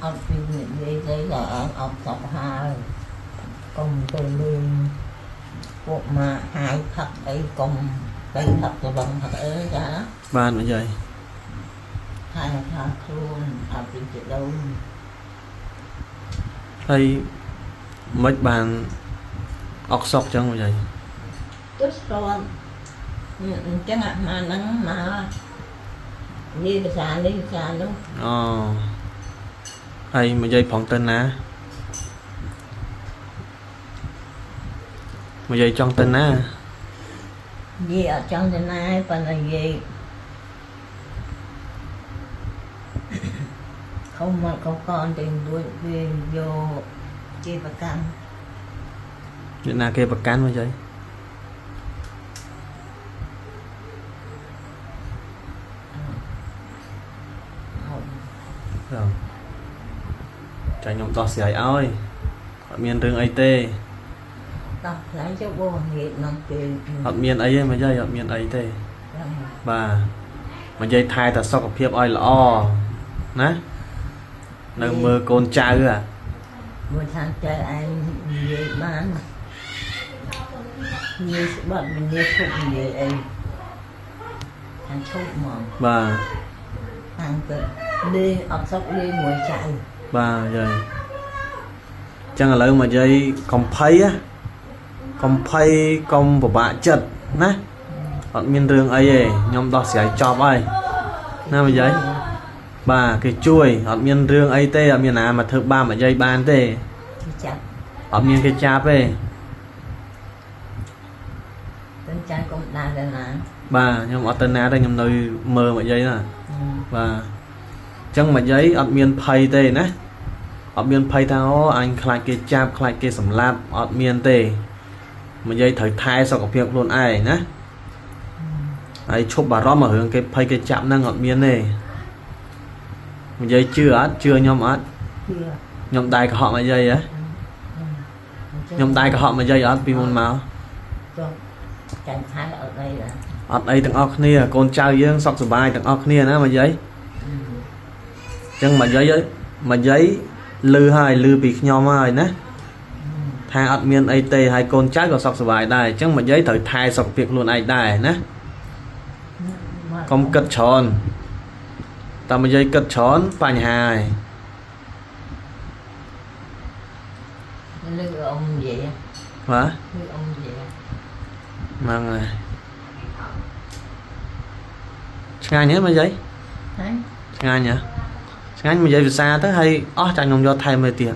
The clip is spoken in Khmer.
អត់ពីនិយាយទៅតែឯងអត់សពហើយកុំទៅលេងពួកម៉ាក់ហាយផឹកអីកុំទៅផឹកទៅបងផឹកអីចា បាទម្យាយ ថែថាខ្លួនអត់ពីជីដូន ហើយមិនបានអកសុកចឹងម្យាយ ទៅស្ទាន់អញ្ចឹងអាត្មាហ្នឹងមកនិយាយភាសានេះភាសានោះ អូហើយម្យាយប្រងទៅណាម្យាយចង់ទៅណា និយាយអត់ចង់ទៅណាឯងប៉ុន្តែនិយាយខំមកកកនទៅលួចវាយកជាប្រកាន់ អ្នកណាគេប្រកាន់ម្យាយ អត់ ចាខ្ញុំដោះស្រាយឲ្យអត់មានរឿងអីទេ ដោះស្រាយចុះបងនិយាយក្នុងពេល អត់មានអីទេម្យាយអត់មានអីទេបាទម្យាយថែតែសុខភាពឲ្យល្អណានៅមើលកូនចៅហ่ะ មួយថាចៅឯងនិយាយបាននិយាយស្បត់និយាយឈប់និយាយអីថាឈប់ហ្មង បាទ តាំងទៅលេងអត់សុខលេងមួយចៅ បាទយាយចឹងឥឡូវមកយាយកុំភ័យណាកុំភ័យកុំពិបាកចិត្តណាអត់មានរឿងអីទេខ្ញុំដោះស្រាយចប់ហើយណាមកយាយបាទគេជួយអត់មានរឿងអីទេអត់មានណាមកធ្វើបាបមកយាយបានទេ គេចាប់ អត់មានគេចាប់ទេ ទៅចៅកុំដើរទៅណា បាទខ្ញុំអត់ទៅណាទេខ្ញុំនៅមើលមកយាយណាបាទអញ្ចឹងមកយាយអត់មានភ័យទេណាអត់មានភ័យថាអូអញខ្លាចគេចាប់ខ្លាចគេសម្លាប់អត់មានទេមកយាយត្រូវថែសុខភាពខ្លួនឯងណាហើយឈប់បារម្ភមករឿងគេភ័យគេចាប់ហ្នឹងអត់មានទេមកយាយជឿអត់ជឿខ្ញុំអត់ ជឿ ខ្ញុំដែរកុហកមកយាយហ៎ខ្ញុំដែរកុហកមកយាយអត់ពីមុនមក ចុះចាំខែអត់អីដែរ អត់អីទាំងអស់គ្នាកូនចៅយើងសុខសប្បាយទាំងអស់គ្នាណាមកយាយ ចឹងមកយាយមកយាយលឺហើយលឺពីខ្ញុំហើយណាថាអត់មានអីទេហើយកូនចៅក៏សុខសប្បាយដែរអញ្ចឹងមកយាយត្រូវថែសុខភាពខ្លួនឯងដែរណាកុំគិតច្រើនតែមកយាយគិតច្រើនបញ្ហាហើយ លឺអ៊ំនិយាយ បាទ លឺអ៊ំនិយាយ ហ្នឹងហើយឆ្ងាញ់ហ៎មកយាយ ហើយ ឆ្ងាញ់ហ៎ឆ្ងាញ់មកយាយភាសាទៅហើយអស់ចាខ្ញុំយកថែមទៅទៀត